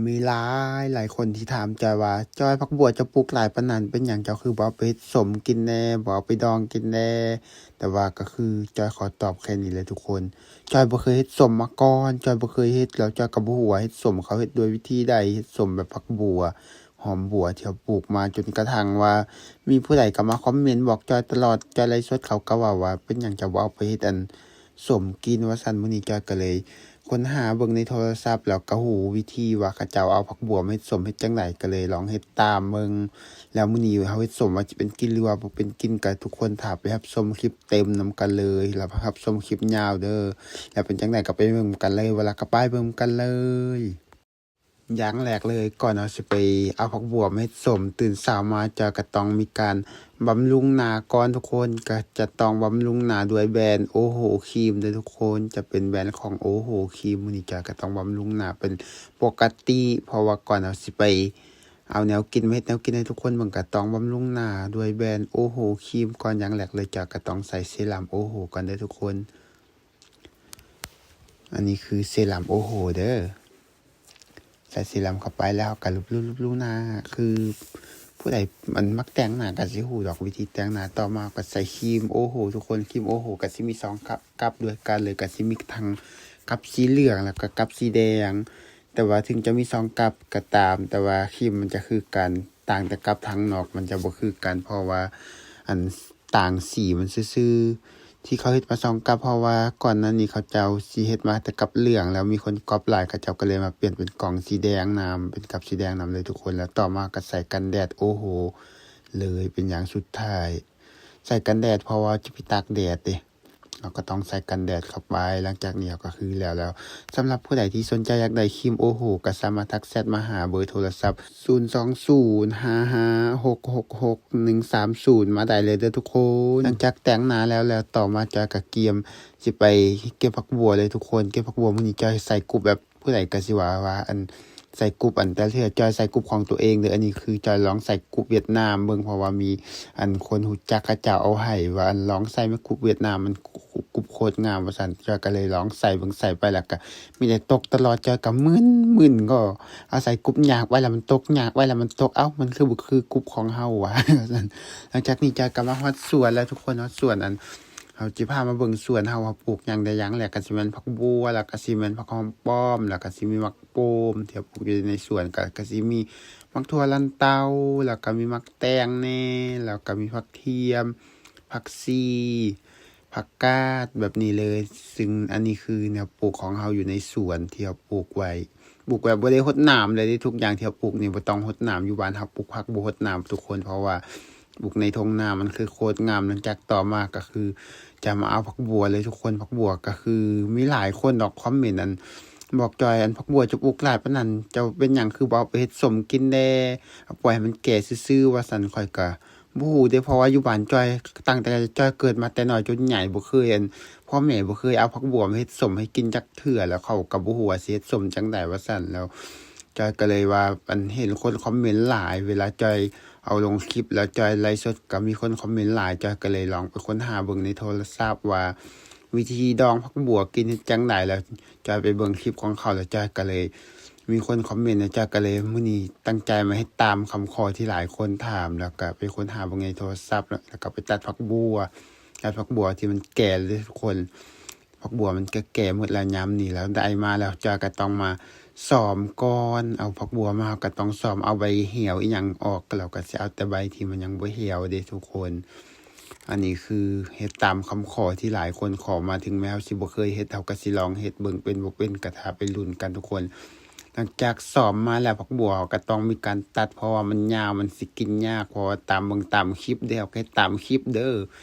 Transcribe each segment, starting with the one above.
ມີຫຼາຍຫຼາຍຄົນທີ່ຖາມຈອຍວ່າ ຈອຍ ຜັກບົວເຈົ້າປູກຫຼາຍປານນັ້ນ ເປັນຫຍັງເຈົ້າຄືບໍ່ເອົາໄປເຮັດສົ້ມກິນແດ່ ບໍ່ເອົາໄປດອງກິນແດ່? ແຕ່ວ່າກໍຄືຈອຍຂໍຕອບແຄ່ນີ້ແຫຼະທຸກຄົນ. ຈອຍບໍ່ເຄີຍເຮັດສົ້ມມາກ່ອນ, ຈອຍບໍ່ເຄີຍເຮັດ ແລ້ວຈອຍກໍບໍ່ຮູ້ວ່າເຮັດສົ້ມເຂົາເຮັດດ້ວຍວິທີໃດ, ເຮັດສົ້ມແບບຜັກບົວ ຫອມບົວທີ່ເຮົາປູກມາ ຈົນກະທັ່ງວ່າມີຜູ້ໃດກໍມາຄອມເມັນບອກຈອຍຕະຫຼອດ, ຈອຍໄລຟ໌ສົດເຂົາກໍເວົ້າວ່າ ເປັນຫຍັງເຈົ້າບໍ່ເອົາໄປເຮັດອັນ ສົ້ມກິນວ່າຊັ້ນ. ມື້ນີ້ຈອຍກໍເລີຍຄົ້ນຫາເບິ່ງໃນໂທລະສັບ ແລ້ວກໍຮູ້ວິທີວ່າເຂົາເຈົ້າເອົາຜັກບົວມາເຮັດສົ້ມເຮັດຈັ່ງໃດ ກໍເລີຍລອງເຮັດຕາມເບິ່ງ. ແລ້ວມື້ນີ້ເຮົາເຮັດສົ້ມວ່າຈະເປັນກິນ ຫຼືວ່າບໍ່ເປັນກິນ ກໍທຸກຄົນຖ້າໄປຮັບຊົມຄລິບເຕັມນຳກັນເລີຍ ແລ້ວຮັບຊົມຄລິບຍາວເດີ້. ແລ້ວເປັນຈັ່ງໃດກໍໄປເບິ່ງນຳກັນເລີຍ ວ່າແລ້ວກໍໄປເບິ່ງນຳກັນເລີຍ. ຢ່າງແລກເລີຍ ກ່ອນເຮົາຊິໄປເອົາຜັກບົວມາເຮັດສົ້ມ, ຕື່ນເຊົ້າມາຈອຍກໍຕ້ອງມີການບຳລຸງໜ້າກ່ອນທຸກຄົນ. ກໍຈະຕ້ອງບຳລຸງໜ້າດ້ວຍແບຣນໂອໂຮຄຣີມເດີ້ທຸກຄົນ, ຈະເປັນແບຣນຂອງໂອໂຮຄຣີມ. ມື້ນີ້ຈອຍກໍຕ້ອງບຳລຸງໜ້າເປັນປົກກະຕິ ເພາະວ່າກ່ອນເຮົາຊິໄປເອົາແນວກິນມາເຮັດແນວກິນໃຫ້ທຸກຄົນເບິ່ງ ກໍຕ້ອງບຳລຸງໜ້າດ້ວຍແບຣນໂອໂຮຄຣີມກ່ອນ. ຢ່າງແລກເລີຍຈອຍກໍຕ້ອງໃສ່ເຊຣຳໂອໂຮກ່ອນເດີ້ທຸກຄົນ. ອັນນີ້ຄືເຊຣຳໂອໂຮເດີ້. ໃສ່ເຊຣຳເຂົ້າໄປແລ້ວເຮົາກໍລູບໆໆໜ້າ. ຄືຜູ້ໃດມັນມັກແຕ່ງໜ້າກໍຊິຮູ້ດອກວິທີແຕ່ງໜ້າ. ຕໍ່ມາເຮົາກໍໃສ່ຄຣີມໂອໂຮທຸກຄົນ. ຄຣີມໂອໂຮກໍຊິມີສອງກັບ ກັບດ້ວຍກັນເລີຍ, ກໍຊິມີທັງກັບສີເຫຼືອງ ແລ້ວກໍກັບສີແດງ. ແຕ່ວ່າເຖິງຈະມີສອງກັບກໍຕາມ, ແຕ່ວ່າຄຣີມມັນຈະຄືກັນ, ຕ່າງແຕ່ກັບທາງນອກມັນຈະບໍ່ຄືກັນ ເພາະວ່າອັນ ຕ່າງສີມັນຊື່ໆ ທີ່ເຂົາເຮັດມາສອງກັບ. ເພາະວ່າກ່ອນໜ້ານີ້ເຂົາເຈົ້າຊິເຮັດມາແຕ່ກັບເຫຼືອງ ແລ້ວມີຄົນກັອບຫຼາຍ ເຂົາເຈົ້າກໍເລີຍມາປ່ຽນເປັນກ່ອງສີແດງນຳ ເປັນກັບສີແດງນຳເລີຍທຸກຄົນ. ແລ້ວຕໍ່ມາກໍໃສ່ກັນແດດໂອໂຮເລີຍເປັນຢ່າງສຸດທ້າຍ. ໃສ່ກັນແດດ ເພາະວ່າຈະໄປຕາກແດດເດ້, ເຮົາກໍຕ້ອງໃສ່ກັນແດດເຂົ້າໄປ. ຫຼັງຈາກນີ້ເຮົາກໍຄືແລ້ວແລ້ວ. ສຳລັບຜູ້ໃດທີ່ສົນໃຈຢາກໄດ້ຄຣີມໂອໂຮ ກໍສາມາດທັກແຊັດມາຫາເບີໂທລະສັບ ສູນສອງສູນ ຫ້າຫ້າຫົກຫົກຫົກ ໜຶ່ງສາມສູນ ມາໄດ້ເລີຍເດີ້ທຸກຄົນ. ຫຼັງຈາກແຕ່ງໜ້າແລ້ວ ແລ້ວຕໍ່ມາຈອຍກະກຽມຊິໄປເກັບຜັກບົວເລີຍທຸກຄົນ. ເກັບຜັກບົວມື້ນີ້ຈອຍໃສ່ກຸບແບບ ຜູ້ໃດກະຊິວ່າ ວ່າອັນໃສ່ກຸບ ອັນແຕ່ເທື່ອຈອຍໃສ່ກຸບຂອງຕົວເອງເດີ້. ອັນນີ້ຄືຈອຍລອງໃສ່ກຸບຫວຽດນາມເບິ່ງ ເພາະວ່າມີອັນຄົນຮູ້ຈັກເຂົາເຈົ້າເອົາໃຫ້ ວ່າອັນລອງໃສ່ແມ່ ກຸບຫວຽດນາມມັນ ກຸບໂຄດງາມວ່າຊັ້ນ. ຈອຍກະເລີຍລອງໃສ່ເບິ່ງ ໃສ່ໄປແລ້ວກະມີແຕ່ຕົກຕະຫຼອດ. ຈອຍກະມຶນໆ ກໍເອົາໃສ່ກຸບຍາກໄວ້ແລ້ວມັນຕົກ ຍາກໄວ້ແລ້ວມັນຕົກ ເອົ້າ ມັນຄືບໍ່ຄືກຸບຂອງເຮົາຫວາ ວ່າຊັ້ນ. ຫຼັງຈາກນີ້ຈອຍກະມາຮອດສວນແລ້ວທຸກຄົນ. ຮອດສວນ ອັນເຮົາຊິພາມາເບິ່ງສວນເຮົາວ່າປູກຫຍັງແດ່. ຢ່າງແລກກະຊິແມ່ນຜັກບົວ ແລ້ວກະຊິແມ່ນຜັກຫອມປ້ອມ ແລ້ວກະຊິມີໝາກໂປມທີ່ເຮົາປູກຢູ່ໃນສວນ ກະ ກະຊິມີໝາກຖົ່ວລັນເຕົາ ແລ້ວກະມີໝາກແຕງແດ່ ແລ້ວກະມີຜັກທຽມ ຜັກຊີ ຜັກກາດ ແບບນີ້ເລີຍ. ຊຶ່ງອັນນີ້ຄືແນວປູກຂອງເຮົາຢູ່ໃນສວນທີ່ເຮົາປູກໄວ້ ປູກແບບບໍ່ໄດ້ຫົດນ້ຳເລີຍເດ້. ທຸກຢ່າງທີ່ເຮົາປູກນີ້ບໍ່ຕ້ອງຫົດນ້ຳ. ຢູ່ບ້ານເຮົາປູກຜັກບໍ່ຫົດນ້ຳທຸກຄົນ ເພາະວ່າປູກໃນທົ່ງນາມັນຄືໂຄດງາມ. ຫຼັງຈາກຕໍ່ມາກໍຄືຈະມາເອົາຜັກບົວເລີຍທຸກຄົນ. ຜັກບົວກໍຄືມີຫຼາຍຄົນດອກຄອມເມັນ ອັນບອກຈອຍ ອັນຜັກບົວເຈົ້າປູກຫຼາຍປານນັ້ນ ເຈົ້າເປັນຫຍັງຄືບໍ່ເອົາໄປເຮັດສົ້ມກິນແດ່ ເອົາປ່ອຍໃຫ້ມັນແກ່ຊື່ໆ ວ່າຊັ້ນ. ຂ້ອຍກໍ ບໍ່ຮູ້ເດ້ ເພາະວ່າຢູ່ບ້ານຈອຍ ຕັ້ງແຕ່ຈອຍເກີດມາແຕ່ນ້ອຍຈົນໃຫຍ່ ບໍ່ເຄີຍ ອັນ ພໍ່ແມ່ບໍ່ເຄີຍເອົາຜັກບົວມາເຮັດສົ້ມໃຫ້ກິນຈັກເທື່ອ ແລ້ວເຂົາກໍບໍ່ຮູ້ວ່າຊິເຮັດສົ້ມຈັ່ງໃດວ່າຊັ້ນ. ແລ້ວຈອຍກໍເລີຍວ່າ ອັນ ເຫັນຄົນຄອມເມັນຫຼາຍ ເວລາຈອຍເອົາລົງຄລິບ ແລ້ວຈອຍໄລຟ໌ສົດກໍມີຄົນຄອມເມັນຫຼາຍ. ຈອຍກໍເລີຍລອງໄປຄົ້ນຫາເບິ່ງໃນໂທລະສັບວ່າ ວິທີດອງຜັກບົວກິນເຮັດຈັ່ງໃດ ແລ້ວຈອຍໄປເບິ່ງຄລິບຂອງເຂົາ ແລ້ວຈອຍກໍເລີຍມີຄົນຄອມເມັນ ແລ້ວຈອຍກໍເລີຍ ມື້ນີ້ຕັ້ງໃຈມາເຮັດຕາມຄຳຂໍທີ່ຫຼາຍຄົນຖາມ ແລ້ວກໍໄປຄົ້ນຫາເບິ່ງໃນໂທລະສັບ ແລ້ວກໍໄປຕັດຜັກບົວ ຕັດຜັກບົວທີ່ມັນແກ່ເລີຍທຸກຄົນ. ຜັກບົວມັນກໍແກ່ໝົດແລ້ວຍາມນີ້ ແລ້ວໄດ້ມາແລ້ວຈອຍກໍຕ້ອງມາ ຊອມກ່ອນ. ເອົາຜັກບົວມາ ເຮົາກໍຕ້ອງຊອມເອົາໃບຫ່ຽວອີ່ຫຍັງອອກ ແລ້ວກໍຊິເອົາແຕ່ໃບທີ່ມັນຍັງບໍ່ຫ່ຽວເດ້ທຸກຄົນ. ອັນນີ້ຄືເຮັດຕາມຄຳຂໍທີ່ຫຼາຍຄົນຂໍມາ, ເຖິງແມ່ເຮົາຊິບໍ່ເຄີຍເຮັດ, ເຮົາກໍຊິລອງເຮັດເບິ່ງເປັນບໍ່ເປັນ, ກໍຖ້າໄປລຸ້ນກັນທຸກຄົນ. ຫຼັງຈາກຊອມມາແລ້ວ ຜັກບົວເຮົາກໍຕ້ອງມີການຕັດ, ເພາະວ່າມັນຍາວ, ມັນຊິກິນຍາກ, ເພາະວ່າຕາມເບິ່ງຕາມຄລິບເດ້, ເຮົາກໍເຮັດຕາມຄລິບເດີ,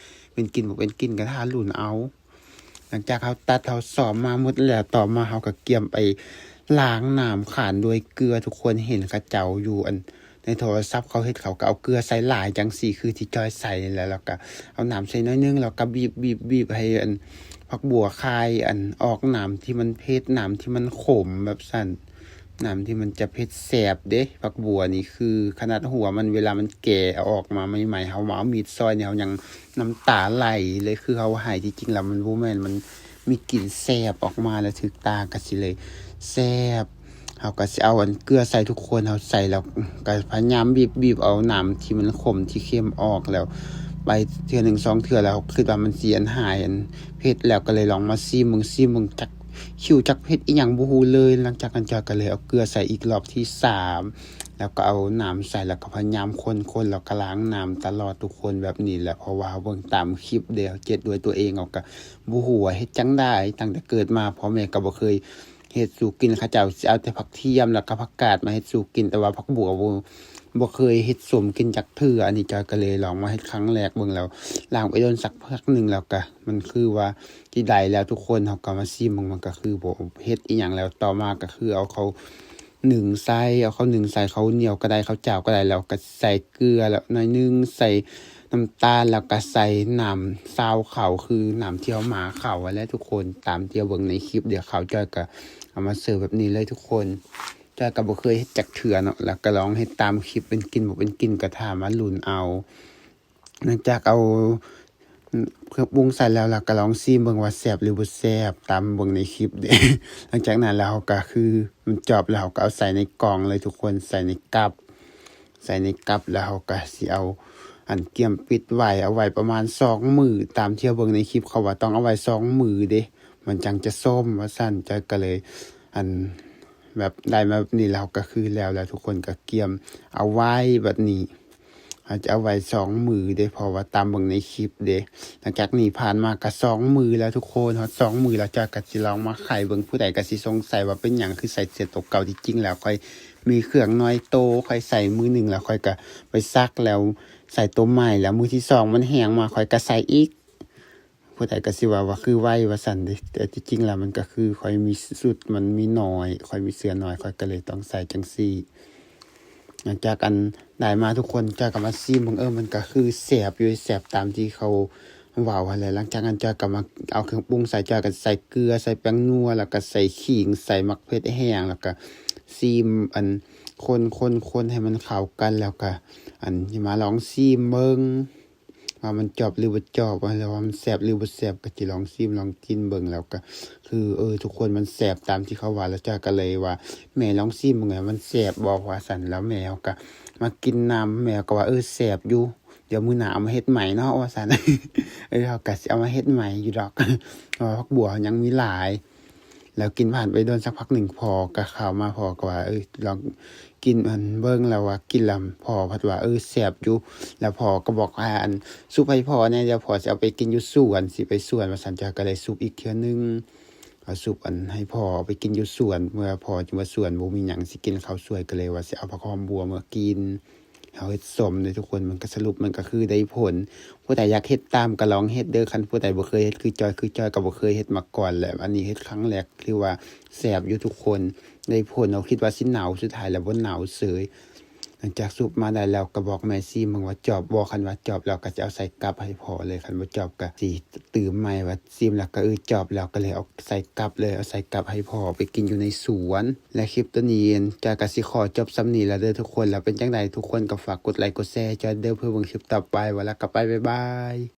ເປັນກິນບໍ່ເປັນກິນກໍຖ້າລຸ້ນເອົາ. ຫຼັງຈາກເຮົາຕັດເຮົາຊອມມາໝົດແລ້ວ, ຕໍ່ມາເຮົາກໍກຽມໄປລ້າງນ້ຳຂານດ້ວຍເກືອ. ທຸກຄົນເຫັນເຂົາເຈົ້າຢູ່ ອັນ ໃນໂທລະສັບເຂົາເຮັດ, ເຂົາກໍເອົາເກືອໃສ່ຫຼາຍຈັ່ງຊີ້ ຄືທີ່ຈອຍໃສ່ນີ້ແຫຼະ, ແລ້ວກໍເອົານ້ຳໃສ່ໜ້ອຍໜຶ່ງ ແລ້ວກໍບີບໆໆ ໃຫ້ ອັນ ຜັກບົວຄາຍ ອັນ ອອກນ້ຳທີ່ມັນເຜັດ ນ້ຳທີ່ມັນຂົມແບບຊັ້ນ. ນ້ຳທີ່ມັນຈະເຜັດແສບເດ້. ຜັກບົວນີ້ຄືຂະໜາດຫົວມັນ ເວລາມັນແກ່ເອົາອອກມາໃໝ່ໆ ເຮົາມາເອົາມີດຊອຍນີ້ ເຮົາຍັງນ້ຳຕາໄຫຼເລີຍ ຄືເຮົາໄຫ້. ທີ່ຈິງແລ້ວມັນບໍ່ແມ່ນ, ມັນມີກິ່ນແສບອອກມາ ແລ້ວຖືກຕາກໍຊິເລີຍແສບ. ເຮົາກໍຊິເອົາອັນເກືອໃສ່ທຸກຄົນ ເຮົາໃສ່ແລ້ວກໍພະຍາຍາມບີບໆເອົານ້ຳທີ່ມັນຂົມທີ່ເຄັມອອກ ແລ້ວໄປເທື່ອໜຶ່ງສອງເທື່ອ ແລ້ວເຮົາຄິດວ່າມັນຊິອັນຫາຍອັນເຜັດ ແລ້ວກໍເລີຍລອງມາຊີມເບິ່ງ ຊີມເບິ່ງຈັກຫິວຈັກເຜັດອີ່ຫຍັງບໍ່ຮູ້ເລີຍ. ຫຼັງຈາກນັ້ນຈອຍກໍເລີຍເອົາເກືອໃສ່ອີກລອບທີສາມ ແລ້ວກໍເອົານ້ຳໃສ່ ແລ້ວກໍພະຍາຍາມຄົນໆ ແລ້ວກໍລ້າງນ້ຳຕະຫຼອດທຸກຄົນແບບນີ້ແຫຼະ ເພາະວ່າເຮົາເບິ່ງຕາມຄລິບເດ້ ເຮົາເຮັດດ້ວຍຕົວເອງ ເຮົາກໍບໍ່ຮູ້ວ່າເຮັດຈັ່ງໃດ. ຕັ້ງແຕ່ເກີດມາພໍ່ແມ່ກໍບໍ່ເຄີຍ ເຮັດສູ່ກິນ ເຂົາເຈົ້າຊິເອົາແຕ່ຜັກທຽມ ແລ້ວກໍຜັກກາດມາເຮັດສູ່ກິນ ແຕ່ວ່າຜັກບົວບໍ່ ບໍ່ເຄີຍເຮັດສົ້ມກິນຈັກເທື່ອ. ອັນນີ້ຈອຍກໍເລີຍລອງມາເຮັດຄັ້ງແລກເບິ່ງ ແລ້ວລ້າງໄປດົນສັກພັກໜຶ່ງ ແລ້ວກໍມັນຄືວ່າຊິໄດ້ແລ້ວທຸກຄົນ. ເຮົາກໍມາຊີມເບິ່ງ ມັນກໍຄືບໍ່ເຜັດອີ່ຫຍັງແລ້ວ. ຕໍ່ມາກໍຄືເອົາເຂົ້າໜຶ້ງໃສ່ ເອົາເຂົ້າໜຶ້ງໃສ່ ເຂົ້າໜຽວກໍໄດ້ ເຂົ້າຈ້າວກໍໄດ້ ແລ້ວກໍໃສ່ເກືອ ແລ້ວໜ້ອຍໜຶ່ງ ໃສ່ ນ້ຳຕານ ແລ້ວກໍໃສ່ນ້ຳຊາວເຂົ້າ ຄືນ້ຳທີ່ເຮົາໝ່າເຂົ້າຫັ້ນແຫຼະທຸກຄົນ ຕາມທີ່ເຮົາເບິ່ງໃນຄລິບ. ດຽວເຂົ້າຈອຍກໍເອົາມາເສີບແບບນີ້ເລີຍທຸກຄົນ. ຈອຍກໍບໍ່ເຄີຍເຮັດຈັກເທື່ອເນາະ ແລ້ວກໍລອງເຮັດຕາມຄລິບ ເປັນກິນບໍ່ເປັນກິນກໍຖ້າມາລຸ້ນເອົາ. ຫຼັງຈາກເອົາເຄື່ອງປຸງໃສ່ແລ້ວ ແລ້ວກໍລອງຊີມເບິ່ງວ່າແຊບຫຼືບໍ່ແຊບ ຕາມເບິ່ງໃນຄລິບເດ້. ຫຼັງຈາກນັ້ນແລ້ວເຮົາກໍຄືມັນຈອບແລ້ວ ເຮົາກໍເອົາໃສ່ໃນກ່ອງເລີຍທຸກຄົນ ໃສ່ໃນກັບ ໃສ່ໃນກັບ ແລ້ວເຮົາກໍຊິເອົາ ອັນ ກຽມປິດໄວ້ ເອົາໄວ້ປະມານສອງມື້ ຕາມທີ່ເຮົາເບິ່ງໃນຄລິບ ເຂົາວ່າຕ້ອງເອົາໄວ້ສອງມື້ເດ້ ມັນຈັ່ງຈະສົ້ມວ່າຊັ້ນ. ຈອຍກໍເລີຍ ອັນ ແບບໄດ້ມາແບບນີ້ແລ້ວ ເຮົາກໍຄືແລ້ວແລ້ວ ທຸກຄົນກໍກຽມເອົາໄວ້ແບບນີ້ ເຮົາຈະເອົາໄວ້ສອງມື້ເດ້ ເພາະວ່າຕາມເບິ່ງໃນຄລິບເດ້. ຫຼັງຈາກນີ້ຜ່ານມາກໍສອງມື້ແລ້ວທຸກຄົນ ຮອດສອງມື້ແລ້ວ ຈອຍກໍຊິລອງມາໄຂເບິ່ງ. ຜູ້ໃດກໍຊິສົງໄສວ່າເປັນຫຍັງຄືໃສ່ເສື້ອໂຕເກົ່າ ທີ່ຈິງແລ້ວຂ້ອຍ ມີເຄື່ອງນ້ອຍໂຕ ຂ້ອຍໃສ່ມື້ໜຶ່ງແລ້ວຂ້ອຍກໍໄປຊັກ ແລ້ວໃສ່ໂຕໃໝ່ ແລ້ວມື້ທີສອງມັນແຫ້ງມາ ຂ້ອຍກໍໃສ່ອີກ. ຜູ້ໃດກໍຊິວ່າ ວ່າຄືໄວວ່າຊັ້ນເດ້ ແຕ່ທີ່ຈິງແລ້ວມັນກໍຄືຂ້ອຍມີຊຸດມັນມີໜ້ອຍ ຂ້ອຍມີເສື້ອໜ້ອຍ ຂ້ອຍກໍເລີຍຕ້ອງໃສ່ຈັ່ງຊີ້. ຫຼັງຈາກອັນໄດ້ມາທຸກຄົນ ຈອຍກໍມາຊີມເບິ່ງ ເອີ ມັນກໍຄືແຊບຢູ່ ແຊບຕາມທີ່ເຂົາເວົ້າຫັ້ນແຫຼະ. ຫຼັງຈາກນັ້ນຈອຍກໍມາເອົາເຄື່ອງປຸງໃສ່ ຈອຍກໍໃສ່ເກືອ ໃສ່ແປ້ງນົວ ແລ້ວກໍໃສ່ຂີງ ໃສ່ໝາກເຜັດແຫ້ງ ແລ້ວກໍຊີມ ອັນ ຄົນໆໆໃຫ້ມັນເຂົ້າກັນ ແລ້ວກໍ ອັນ ມາລອງຊີມເບິ່ງວ່າມັນຈອບຫຼືບໍ່ຈອບ ວ່າ ຫຼືວ່າມັນແຊບຫຼືບໍ່ແຊບ ກໍຊິລອງຊີມລອງກິນເບິ່ງ. ແລ້ວກໍຄື ເອີ ທຸກຄົນ ມັນແຊບຕາມທີ່ເຂົາວ່າ ແລ້ວຈອຍກໍເລີຍວ່າ ແມ່ລອງຊີມເບິ່ງວ່າມັນແຊບບໍ່ ວ່າຊັ້ນ. ແລ້ວແມ່ເຮົາກໍມາກິນນຳ ແມ່ກໍວ່າ ເອີ ແຊບຢູ່ ດຽວມື້ໜ້າເອົາມາເຮັດໃໝ່ເນາະ ວ່າຊັ້ນ. ເອີ ເຮົາກໍຊິເອົາມາເຮັດໃໝ່ຢູ່ດອກ ເພາະວ່າຜັກບົວເຮົາຍັງມີຫຼາຍ. ແລ້ວກິນຜ່ານໄປດົນສັກພັກໜຶ່ງ ພໍ່ກໍເຂົ້າມາ ພໍ່ກໍວ່າ ເອີ ລອງກິນອັນເບິ່ງ ແລ້ວວ່າກິນແລ້ວ ພໍ່ພັດວ່າ ເອີ ແຊບຢູ່. ແລ້ວພໍ່ກໍບອກວ່າ ອັນ ຊຸບໃຫ້ພໍ່ແດ່ ດຽວພໍ່ຊິເອົາໄປກິນຢູ່ສວນ ຊິໄປສວນ ວ່າຊັ້ນ. ຈອຍກໍເລີຍຊຸບອີກເທື່ອໜຶ່ງ ເອົາຊຸບອັນໃຫ້ພໍ່ເອົາໄປກິນຢູ່ສວນ ເມື່ອພໍ່ຈະມາສວນ ບໍ່ມີຫຍັງຊິກິນ ເຂົ້າສວຍ ກໍເລີຍວ່າຊິເອົາຜັກຫອມບົວມາກິນ. ເຮົາເຮັດສົ້ມເດ້ທຸກຄົນ ມັນກໍສະຫຼຸບມັນກໍຄືໄດ້ຜົນ. ຜູ້ໃດຢາກເຮັດຕາມກໍລອງເຮັດເດີ ຄັນຜູ້ໃດບໍ່ເຄີຍເຮັດຄືຈອຍ ຄືຈອຍກໍບໍ່ເຄີຍເຮັດມາກ່ອນແຫຼະ. ອັນນີ້ເຮັດຄັ້ງແລກ ຖືວ່າແຊບຢູ່ທຸກຄົນ ໄດ້ຜົນ. ເຮົາຄິດວ່າຊິເນົ່າ ສຸດທ້າຍແລ້ວບໍ່ເນົ່າເສີຍ. ຫຼັງຈາກຊຸບມາໄດ້ແລ້ວ ກໍບອກແມ່ຊີມເບິ່ງວ່າຈອບບໍ່ ຄັນວ່າຈອບແລ້ວກໍຈະເອົາໃສ່ກັບໃຫ້ພໍ່ເລີຍ ຄັນບໍ່ຈອບກໍຊິຕື່ມໃໝ່. ວ່າຊີມແລ້ວກໍ ເອີ ຈອບແລ້ວ ກໍເລີຍເອົາໃສ່ກັບເລີຍ ເອົາໃສ່ກັບໃຫ້ພໍ່ໄປກິນຢູ່ໃນສວນ. ແລະ ຄລິບໂຕນີ້ ຈອຍກໍຊິຂໍຈົບສ່ຳນີ້ແລ້ວເດີທຸກຄົນ. ແລ້ວເປັນຈັ່ງໃດ ທຸກຄົນກໍຝາກກົດໄລກົດແຊໃຫ້ຈອຍເດີ ເພື່ອເບິ່ງຄລິບຕໍ່ໄປ. ວ່າແລ້ວກໍໄປ ບາຍບາຍ.